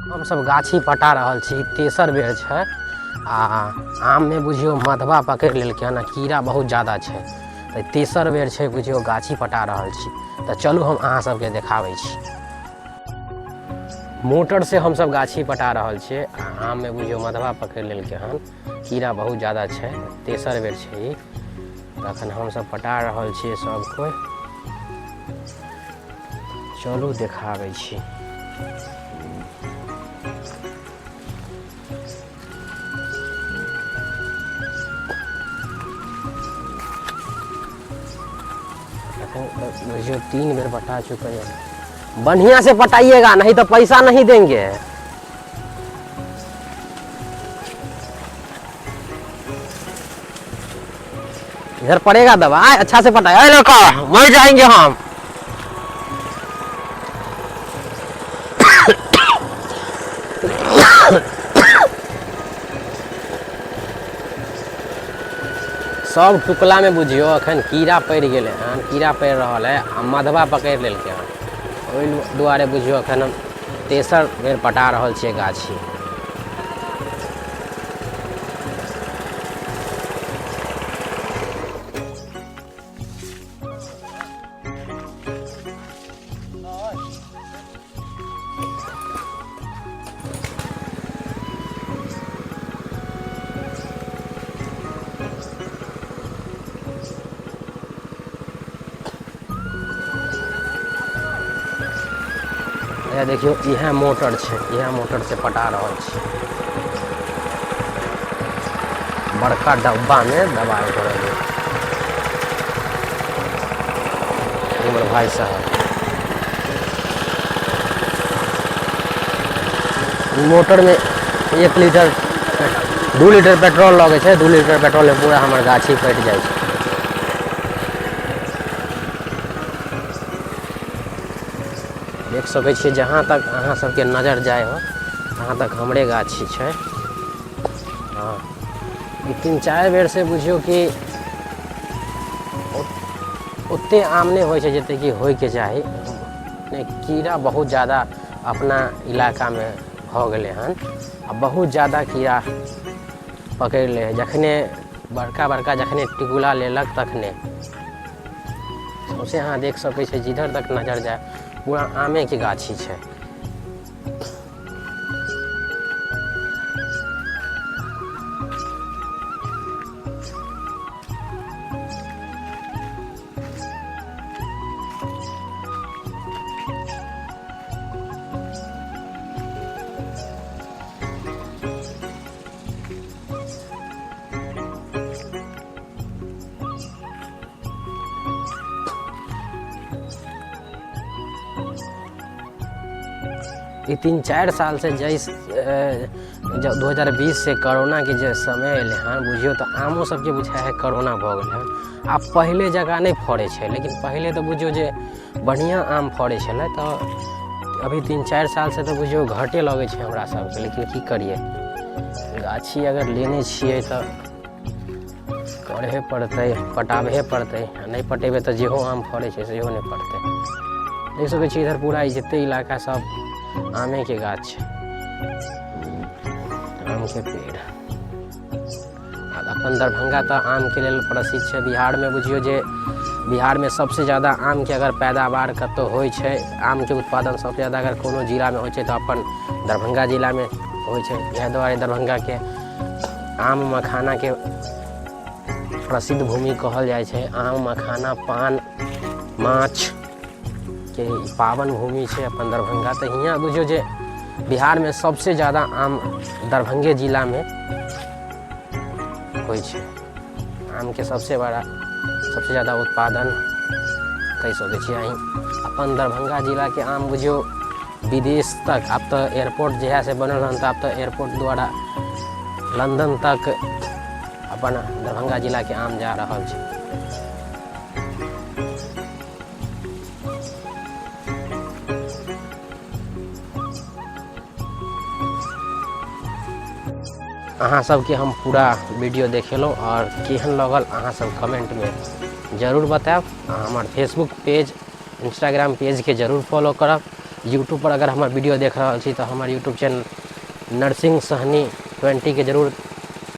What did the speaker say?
हमसभ गाछी पटा रहल छी, तेसर बेर छै। आ आममे बुझियौ मधवा पकड़ि लेलकै हन आ कीड़ा बहुत ज्यादा छै, तऽ तेसर बेर छै बुझियौ गाछी पटा रहल छी। तऽ चलू हम अहाँ सबके देखाबै छी। मोटरसँ हमसभ गाछी पटा रहल छियै आ आममे बुझियौ मधवा पकड़ि लेलकै हन, कीड़ा बहुत ज्यादा छै। तेसर बेर छै ई। तऽ अखन हमसभ पटा रहल छियै सब कोइ। चलू देखाबै छी। बुझियौ 3 बेर पटा चुकल है। बढ़िया से पटाइएगा, नहीं तो पैसा नहीं देंगे। इधर पड़ेगा दवा, अच्छा से पटाए लड़का, मर जाएंगे हम। सब टुकला में बुझियो अखन कीड़ा पड़ि गेलै हन, कीड़ा पड़ि रहल है आ मधवा पकड़ि लेलकै हन। ओहि दुआरे बुझियो अखन हम तेसर बेर पटा रहल छियै गाछी। देखियौ इएह मोटर छै, इएह मोटर से पटा रहल छी। बड़का डब्बा में दबाई भरल है। हमर भाई साहब मोटर में 1 लीटर 2 लीटर पेट्रोल लगे छै, 2 लीटर पेट्रोल में पूरा हमर गाछी पटि जाइ छै। देख सकै छियै जहाँ तक अहाँ सबके नजर जाइ हो तहाँ तक हमरे गाछी छै। हँ, ई 3-4 बेर से बुझियौ कि ओते आम नहि होइ छै जते कि होइके चाही। नहि, कीड़ा बहुत ज्यादा अपना इलाकामे भऽ गेलै हन आ बहुत ज्यादा कीड़ा पकड़ि लै हइ। जखने बड़का बड़का जखने टिकुला लेलक तखने सौँसे अहाँ देख सकै छियै, जिधर तक नजर जाय पूरा आमेके गाछी छै। ई 3-4 साल से जैस जब 2020 से कोरोना के जे समय अयलै हन बुझियौ तऽ आमो सबके बुझाइ हइ कोरोना भऽ गेलै हन। आब पहिले जकाँ नहि फड़ै छै, लेकिन पहिले तऽ बुझियौ जे बढ़िआँ आम फड़ै छलै। तऽ अभी 3-4 साल से तऽ बुझियौ घटे लगै छै हमरा सबके। लेकिन की करियै, गाछी अगर लेने छियै तऽ करहे पड़तै, पटाबहे पड़तै। आ नहि पटेबै तऽ जेहो आम फड़ै छै सेहो नहि फड़तै। देख सकै छियै इधर पूरा जते इलाका सब आमेके गाछ छै, आमके पेड़। अपन दरभंगा तऽ आमके लेल प्रसिद्ध छै। बिहारमे बुझियौ जे बिहारमे सबसँ ज्यादा आमके अगर पैदावार कतहु होइ छै, आमके उत्पादन सबसँ ज्यादा अगर कोनो जिलामे होइ छै तऽ अपन दरभंगा जिलामे होइ छै। इएह दुआरे दरभंगाके आम मखानाके प्रसिद्ध भूमि कहल जाइ छै। आम मखाना पान माछके पावन भूमि छै अपन दरभंगा। तऽ हियाँ बुझियौ जे बिहारमे सबसँ ज्यादा आम दरभंगे जिलामे होइ छै। आमके सबसँ बड़ा सबसँ ज्यादा उत्पादन कहि सकै छियै अहीं अपन दरभंगा जिलाके आम बुझियौ विदेश तक। आब तऽ एयरपोर्ट जहियासँ बनल हन तऽ आब तऽ एयरपोर्ट द्वारा लंदन तक अपन दरभंगा जिलाके आम जा रहल छै। अहाँ सबके हम पूरा वीडियो देखेलहुँ आओर केहन लगल अहाँ सब कमेंटमे जरूर बतायब। आ हमर फेसबुक पेज इंस्टाग्राम पेजके जरूर फॉलो करब। यूट्यूबपर अगर हमर वीडियो देख रहल छी तऽ हमर यूट्यूब चैनल नरसिंह सहनी 20के जरूर